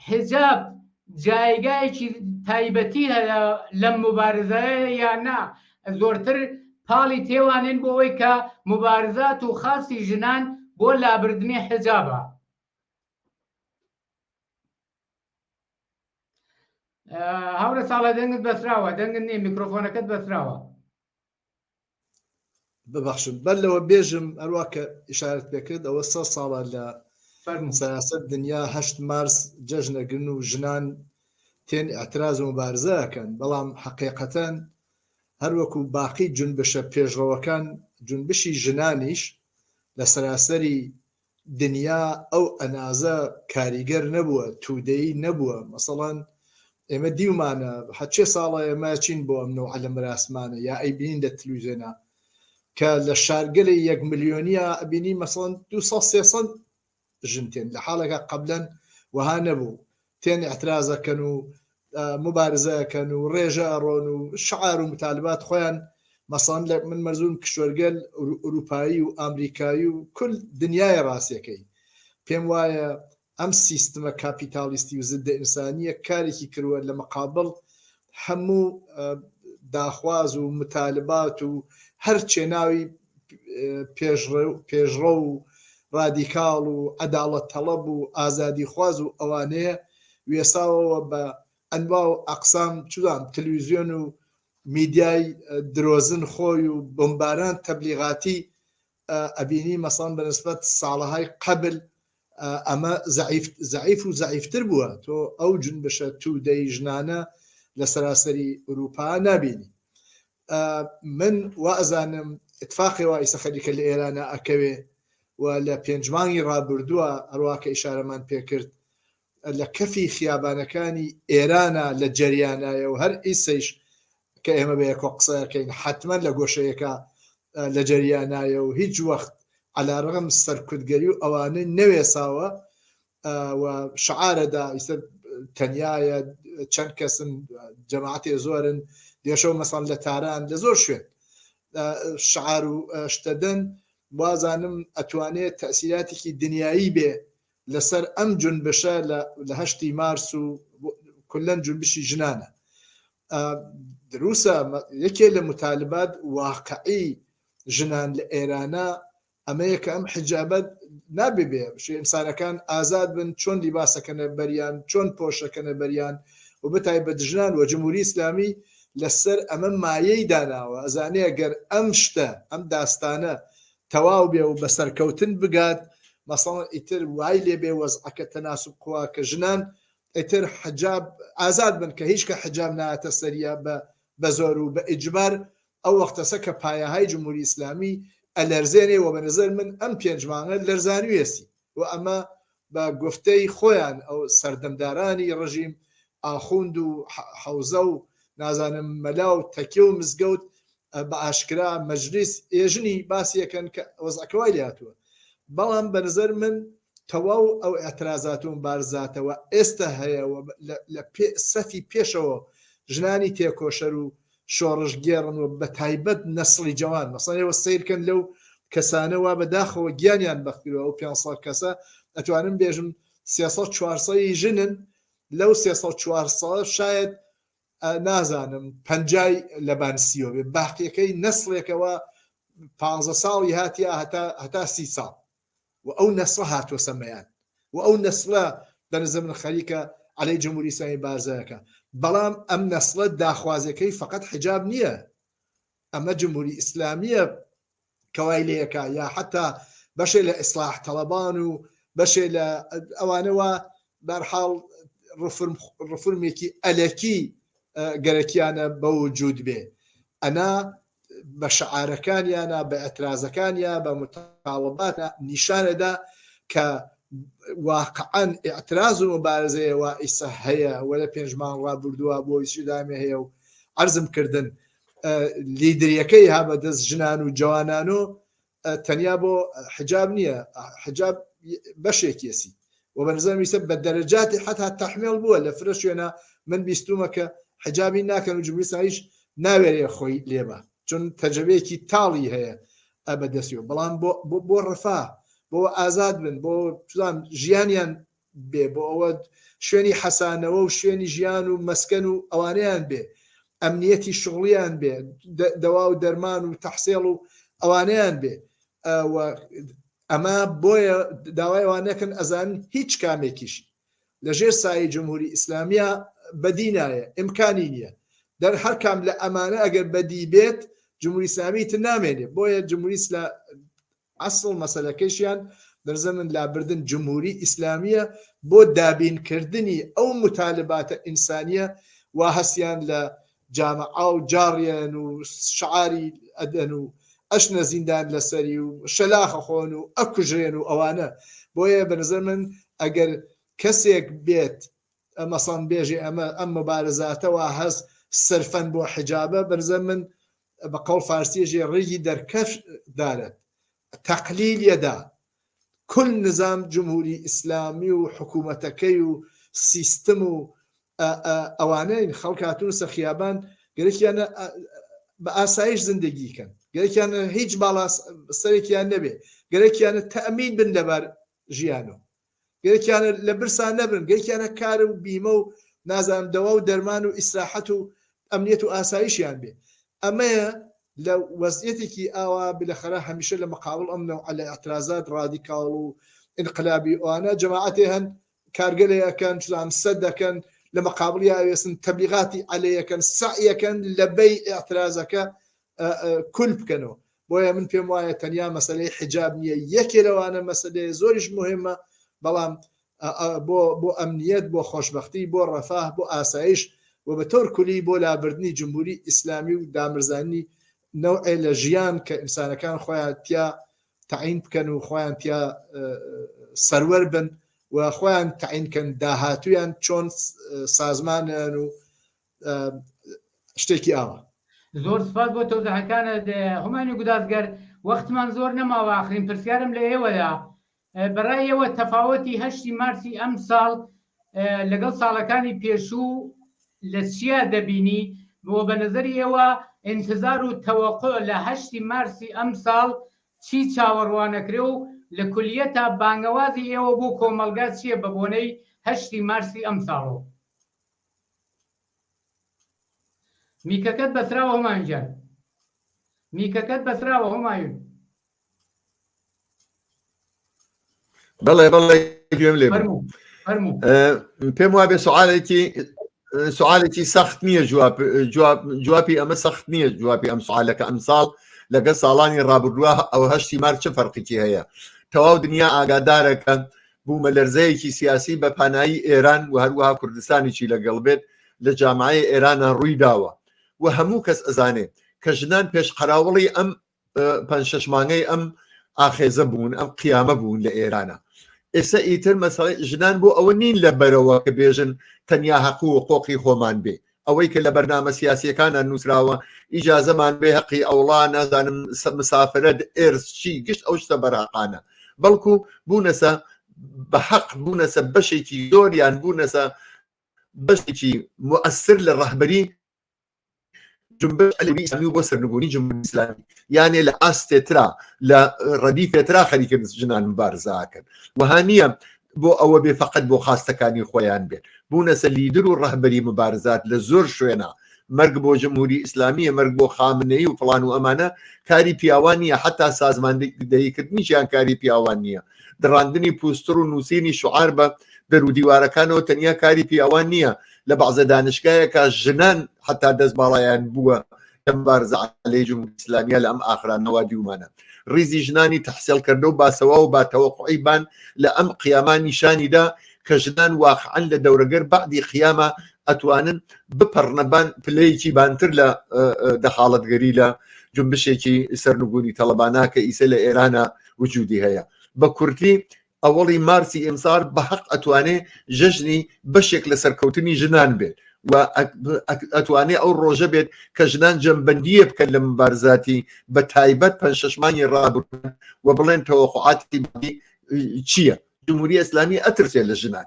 حجاب جایگایەکی تایبەتی هەیە لەم مبارزەیە یان نا زۆرتر پاڵی تێوانێن بۆ ئەوەی کە مبارزات و خاسی ژنان بۆ لابردنی حجابە هاورە ساڵە دەنگت بەسراوە دەنگت نییە میکرۆفۆنەکەت بەسراوە. ببەخشن بەر لەوە بێژم هەروە کە ئشارەت پێکرد ئەوە سە ساڵە لە سەراسەر دنیا هەشت مارس جەژنەگرن و ژنان تێن ئەتراز و مبارزەکەن بەڵام حقیقەتەن هەروەکو باقی جونبشە پێشڕەوەکان جونبشی ژنانیش لە سەراسەری دنیا ئەو ئەنازە کاریگەر نەبووە تودەیی نەبووە مەسەڵەن ئێمە دیومانە هەچێ ساڵە ئێمە چین بۆ ئەم نەوعە لە مەراسمانە یا ئەیبینین لە تلویزیۆنا کە لە شارگەلێ یەک ملیۆنیە ئەبینی مەسەڵەن 200 300 ژن تێن لە حاڵێکا قەبلەن وەها نەبوو تێن ئیعترازەکەن و موبارزە ئەکەن و ڕێژە ئەڕۆن و شعار و متالبات خۆیان مەسەڵەن لە من مەرزوم کشوەرگەل ئوروپایی و ئامریکایی و کل دنیای ڕاستیەکەی پێم وایە ئەم سیستمە کاپیتالیستی و زدە ئینسانیە کارێکی کردوە لە مقابڵ هەموو داخواز و متالبات و هەر چێناوی پێشڕەو و ڕادیکاڵ و عەداڵەت تەڵەب و ئازادیخواز و ئەوانەیە وێساوەوە بە ئەنوا و ئەقسام چزانم تلویزیۆن و میدیای درۆزن خۆی و بۆمباران تەبلیغاتی ئەبینی مەسەڵەن بە نسبەت ساڵەهای قەبل ئەمە زەعیف زەعیف و زەعیفتر بووە تۆ ئەو جونبشە تودەی ژنانە لە سەراسەری ئوروپا نابینی من وا ئەزانم اتفاقێ وا ئیسە خەریکە لە ئێرانە ئەکەوێ و لە پێنج مانگی ڕابردووە هەروا کە ئیشارەمان پێکرد لە کەفی خیابانەکانی ئێرانە لە جەریانایە و هەر ئیسەیش کە ئێمە بە یەکۆ قسە ئەکەین حەتمەن لە گۆشەیەکە لە جەریانایە و هیچ وەخت عەلا ڕەغم سەرکوتگەری و ئەوانەی نەوێساوە و شعارەدا ئیستا تەنیایە چەند کەسن جەماعەتێ زۆرن دێشەو مەسەڵەن لە تاران لە زۆر شوێن شعار و شتەدەن وازانم ئەتوانێت تەسیراتێکی دنیایی بێ لەسەر ئەم جونبشە لە هەشتی مارس و کلەن جونبشی ژنانە دروسە یەکێ لە متالبات واقعی ژنان لە ئێرانە ئەمەیە کە ئەم حیجابە نابێ بێ شێ ئینسانەکان ئازاد بن چۆن لیباسەکەنە بەریان چۆن پۆشەکەنە بەریان و بەتایبەت ژنان و جمهوری ئیسلامی لەسەر ئەمە مایەی داناوە ئەزانێ گەر ئەم شتە ئەم داستانە تەواو بێ و بە سەرکەوتن بگات مەسەڵەن ئیتر وای لێ بێ وەزعەکە تەناسوب قوا کە ژنان ئیتر حجاب ئازاد بن کە هیچ کە حجاب نایەتە سەریە بە بە زۆر و بە ئیجبار ئەو وەختەسە کە پایەهای جمهوری ئیسلامی ئەلەرزێنێ وە بە نەزەر من ئەم پێنج مانگە لەرزانویەسی و ئەمە بە گوفتەی خۆیان ئەو سەردەمدارانی ڕژیم ئاخوند و حەوزە و نازانم مەلا و تەکیە و مزگەوت بە ئاشکرا مەجلیس ئێژنی باسی ئەکەن کە وەزعەکە وای لێهاتووە بەڵام بە نەزەر من تەواو ئەو ئیعترازات و مبارزاتەوە ئێستە هەیە و لە سەفی پێشەوە ژنانی تێکۆشەر و شۆڕشگێڕن و بە تایبەت نەسڵی جەوان مەسەڵەن ئێوە سەیرکەن لەو کەسانە وا بە داخەوە گیانیان بەختکردوە ئەو 500 کەسە ئەتوانم بێژم 300 400 ژنن لەو 300 400 شاید نازانم پەنجای لەبان سیۆ بێ باقیەکەی نەسڵێکەوە پانزە ساڵی هاتیا هەتا هەتا سی ساڵ و ئەو نەسڵە هاتووەسە مەیان و ئەو نەسڵە بە نظر من خەریکە عەلەی جمهوری ئیسلامی بارزەکە بەڵام ئەم نەسڵە داخوازیەکەی فقط حجاب نییە ئەمە جمهوری ئیسلامیە کەوای لەکە یا حتا بەشێ لە ئیسلاح تەڵەبان و بەشێ لە ئەوانەوە بەرحاڵ ڕفرمێکی ئەلەکی گەرەکیانە بە وجود بێ ئەنا. بە شعارەکانیانە بە ئەترازەکانیا بە متاڵباتە نیشانەدا کە واقعا ئیعتراز و مبارزەیە وا ئیسە هەیە و لە پێنج مانگ ڕابردووە بۆ ئیسیدامێ هەیە و عەرزم کردن لیدریەکەی ها بەدەست ژنان و جوانان و تەنیا بۆ حجاب نییە حجاب بەشێکیەسی و بە نظر میسە بە دەرەجاتی حتا تەحمێڵ بووە لە فرە شوێنە من بیستومە کە حجابی ناکەن و جمهوری ئیسلامیش ناوێرێ خۆی لێبە چون تەجربەیەکی تاڵی هەیە بە دەستیەوە بەڵام بۆ بۆ ڕفا بۆ ئازاد بن بۆ چزان ژیانیان بێ بۆ ئەوە شوێنی حەسانەوە و شوێنی ژیان و مەسکەن و ئەوانەیان بێ ئەمنیەتی شغڵیان بێ دەوا و دەرمان و تەحسێڵ و ئەوانەیان بێ ئەمە بۆیە داوای ئەوانەکەن ئەزان هیچ کامێکیشی لە ژێر سایەی جمهوری ئیسلامییا بەدی نایە، ئیمکانی نییە. دەر هەر کام لە ئەمانە ئەگەر بەدی بێت جمهوری ئیسلامی ئیتر نامێنێ. بۆیە جمهوری ئیسلا ئەسڵ مەسەلەکەیشیان بەرزە من لابردن جمهوری ئیسلامییە بۆ دابین کردنی ئەو متالباتە ئینسانییە وا هەستیان لە جامعە و جاڕیان و شعاری ئەدەن و ئەچنە زیندان لەسەری و شەلاخە خۆن و ئەکوژرێن و ئەوانە بۆیە بە نظر من ئەگەر کەسێک بێت مەسەڵەن بێژێ ئەمە ئەم مبارزاتە وا هەست سرفەن بۆ حجابە بە نظر من بە قەوڵ فارسیە ژێ ڕیگی دەرکەف دارەت تەقلیل یەدا کل نظام جمهوری ئیسلامی و حکوومەتەکەی و سیستم و ئەوانەین خەڵک هاتوون سەر خیابان گەرەکیانە بە ئاسایش زندگی کەن گەرەکیانە هیچ باڵا سەرێکیان نەبێ گەرەکیانە تەئمین بن لەبار ژیانەوە گەرەکیانە لە برسا نەبن گەرەکیانە کار و بیمە و نازانم دەوا و دەرمان و ئیسراحەت و ئەمنیەت و ئاسایشیان بێ ئەمەیە لە وەزعیەتێکی ئاوا بلەخەرە هەمیشە لە مقابڵ ئەم نەوعە لە ئیعترازات ڕادیکاڵ و ئینقلابی ئەوانە جەماعەتێ هەن کارگەلێ ئەکەن چزانم سەد دەکەن لە مقابڵیا ئەوێسن تەبلیغاتی عەلەیەکەن سەعیەکەن لە بەی ئیعترازەکە کول بکەنەوە بۆیە من پێم وایە تەنیا مەسلەی حجاب نییە یەکێ لەوانە مەسلەیە زۆریش مهمە بەڵام بۆ بۆ ئەمنیەت بۆ خۆشببختی بۆ ڕەفاه بۆ ئاسایش و بە تۆر کولی بۆ لابردنی جمهوری ئیسلامی و دامرزانی نەوعێ لە ژیان کە ئینسانەکان خۆیان تیا تەعین بکەن و خۆیان تیا سەروەر بن و خۆیان تەعین کەن داهاتویان چۆن سازمانیان و شتێکی ئاوا. زۆر سپاس بۆ تەوزیحەکانت هومایونی گودازگەر وەختمان زۆر نەماوە ئاخرین پرسیارم لە ئێوەیە بەڕای ئێوە تەفاوەتی هەشتی مارسی ئەمساڵ لەگەڵ ساڵەکانی پێشوو لە چیا دەبینی بۆ بە نظری ئێوە ئینتظار و تەوەقع لە هەشتی مارسی ئەمساڵ چی چاوەڕوانەکرێ و لە کولیەتا بانگەوازی ئێوە بۆ کۆمەڵگا چییە بە بۆنەی هەشتی مارسی ئەمساڵەوە؟ میکەکەت بەسراوە هۆمایون گیان میکەکەت بەسراوە هۆمایون بەڵێ بەڵێ گوێم لێ پێم وابێ سوالێکی سوالێکی سەخت نییە جواب جواب جوابی ئەمە سەخت نییە جوابی ئەم سوالەکە ئەمساڵ لەگە ساڵانی ڕابردووە ئەو هەشتی مار چ فەرقێکی هەیە تەواو دنیا ئاگادارەکە بوومە لەرزەیەکی سیاسی بە پانایی ئێران و هەروەها کوردستانیی لەگەڵ بێت لە جامعەی ئێرانە ڕووی داوە و هەموو کەس ئەزانێ کە ژنان پێش قەراوڵی ئەم پەنج شەش مانگەی ئەم ئاخێزە بوون ئەم قیامە بوون لە ئێرانە ئێستا ئیتر مەسەڵی ژنان بۆ ئەوە نین لە بەرەوە کە بێژن تەنیا هەق و قۆقی خۆمان بێ ئەوەی کە لە بەرنامە سیاسیەکانە نووسراوە ئیجازەمان بێ هەقی ئەوڵا نازانم مسافرەت ئێرس چی گشت ئەو شتە بەرهەقانە بەڵکو بوونەسە بە حەق بوونەسە بەشێکی زۆریان بوونەسە بەشێکی مؤثر لە ڕەهبەری جنبش عەلەوی ئیسلامی و بۆ سەرنگونی جمهوری ئیسلامی یانێ لە ئاستێترا لە ڕەدیفێترا خەریکن ژنان مبارزاکەن وها نییە بۆ ئەوە بێ فقط بۆ خواستەکانی خۆیان بێت بوونەسە لیدر و ڕەهبەری مبارزات لە زۆر شوێنە مەرگ بۆ جمهوری ئیسلامیە مەرگ بۆ خامنەی و فڵان و ئەمانە کاری پیاوان نییە حتا سازماندەیکردنیشیان کاری پیاوان نییە دڕاندنی پوستر و نووسینی شعار بە دەرودیوارەکانەوە تەنیا کاری پیاوان نییە لە بەعزە دانشگایەکا ژنان حتا دەست باڵایان بووە لە مبارزە عەلەی جمهوری ئیسلامیە لە ئەم ئاخرانەوە دیومانە ڕیزی ژنانی تەحسێڵ کردە و باسەوا و با تەوەقعی بان لە ئەم قیاما نیشانی دا کە ژنان واقعا لە دەورەگەر بەعدی قیامە ئەتوانن بپەڕنە بان پلەیەکی بانتر لە دەخاڵەتگەری لە. جنبشێکی سەرنگونی تەڵەبانە کە ئیسە لە ئێرانە وجودی هەیە. بە کورتی ئەوەڵی مارسی ئیمسار بە هەق ئەتوانێ جەژنی بەشێک لە سەرکەوتنی ژنان بێت و ئەتوانێ ئەو ڕۆژە بێت کە ژنان جەمبەندیە بکەن لە مبارزاتی بە تایبەت پەنج شەش مانگی ڕابردوو و بڵێن تەوەقوعاتی چییە؟ جمهوری ئیسلامی ئەترسێ لە ژنان.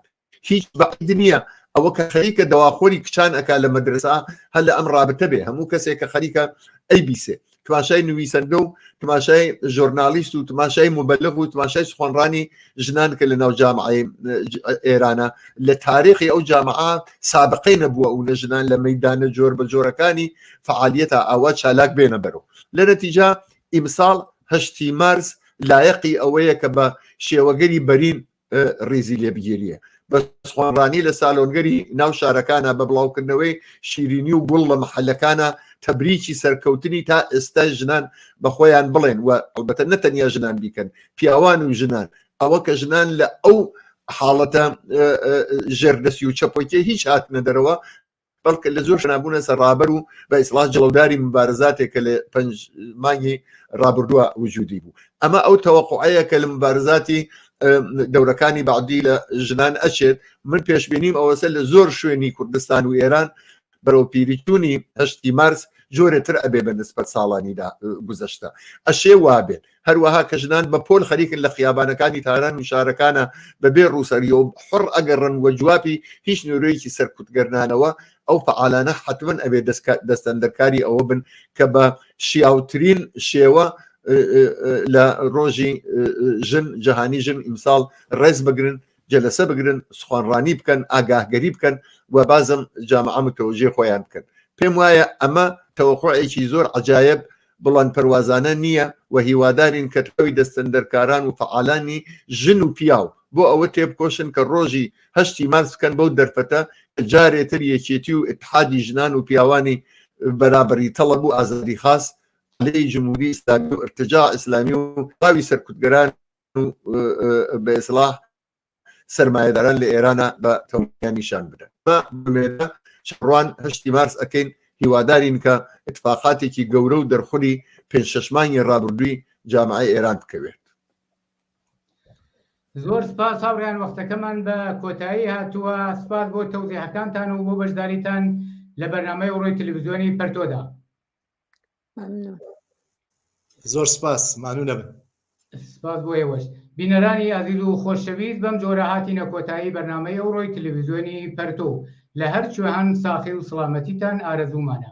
هیچ بەعید نییە ئەوە کە خەریکە دەواخۆری کچان ئەکا لە مەدرسە هەر لە ئەم ڕابتە بێ هەموو کەسێک کە خەریکە ئەی بیسێ تماشای نوویسەندە و تماشای ژۆرنالیست و تماشای مبلغ و تماشای سخۆنڕانی ژنان کە لە ناو جامعەی ئێرانە لە تاریخی ئەو جامعە سابقەی نەبووە و نە ژنان لە مەدانە جۆر بە جۆرەکانی فعالیەتە ئاوا چالاک بێنە بەرەوە لە نەتیجا ئیمساڵ هەشتی مارس لایەقی ئەوەیە کە بە شێوەگەری بەرین ڕیزی لێ بگیریە بە سخوانڕانی لە سالۆنگەری ناو شارەکانە بە بڵاوکردنەوەی شیرینی و گوڵ لە مەحەلەکانە تەبریکی سەرکەوتنی تا ئێستا ژنان بە خۆیان بڵێن و ئەلبەتە نە تەنیا ژنان بیکەن پیاوان و ژنان ئەوە کە ژنان لە ئەو حاڵەتە ژێردەستی و چەپۆکێ هیچ هاتنە دەرەوە بەڵکە لە زۆر شوێنا بوونەسە ڕابەر و بە ئیسڵاح جڵەوداری مبارزاتێک کە لە پنج مانگی ڕابردووە وجودی بوو. ئەمە ئەو تەوەقوعەیە کە لە مبارزاتی دەورەکانی بەعدی لە ژنان ئەچێت. من پێشبینیم ئەوەسە لە زۆر شوێنی کوردستان و ئێران بەرەو پیریچوونی هەشتی مارس جۆرێ تر ئەبێ بە نسبەت ساڵانی گوزەشتە. ئەشێ وابێت. هەروەها کە ژنان بە پۆل خەریکن لە خیابانەکانی تاران و شارەکانە بە بێ ڕووسەری و حوڕ ئەگەڕن و جوابی هیچ نورەیەکی سەرکوتگەرنانەوە، ئەو فەعالانە حەتمەن ئەبێ دەستەندەرکاری ئەوە بن کە بە شیاوترین شێوە لە ڕۆژی ژن، جەهانی ژن ئیمساڵ ڕێز بگرن، جەلەسە بگرن، سوخانڕانی بکەن، ئاگاهگەری بکەن و بازم جامعە متەوەجێ خۆیان بکەن. پێم وایە ئەمە تەوەقوعێکی زۆر عەجایەب بڵند پەروازانە نییە و هیوادارین کە تەواوی دەستەندەرکاران و فەعالانی ژن و پیاو بۆ ئەوە تێبکۆشن کە ڕۆژی هەشتی مارس بکەن بەو دەرفەتە کە جارێ تر یەکێتی و ئیتحادی ژنان و پیاوانی بەرابەری تەڵەب و ئازادیخواز عەلەی جمهوری ئیسلامی و ئرتجاع ئیسلامی و تەواوی سەرکوتگەران و بە ئیسڵاح سەرمایەداران لە ئێرانە بە تەواویان نیشان بدەن. بە ئومێدە چاوەڕوان هەشتی مارس ئەکەین، هیوادارین کە ئیتفاقاتێکی گەورە و دەرخوری پێنج شەش مانگی ڕابردووی جامعەی ئێران بکەوێت. زۆر سپاس هاوڕێیان وەختەکەمان بە کۆتایی هاتووە سپاس بۆ تەوزیحەکانتان و بۆ بەشداریتان لە بەرنامەی ئەوڕۆی تەلەڤیزیۆنی پەرتۆدا. ممنون. زۆر سپاس مانوو نەبن. سپاس بۆ ئێوەش. بینەرانی ئازیز و خۆشەویست بەم جۆرە هاتینە کۆتایی بەرنامەی ئەوڕۆی تلویزیۆنی پەرتۆ. لە هەر کوێ هەن ساخی و سڵامەتیتان ئارەزوومانە.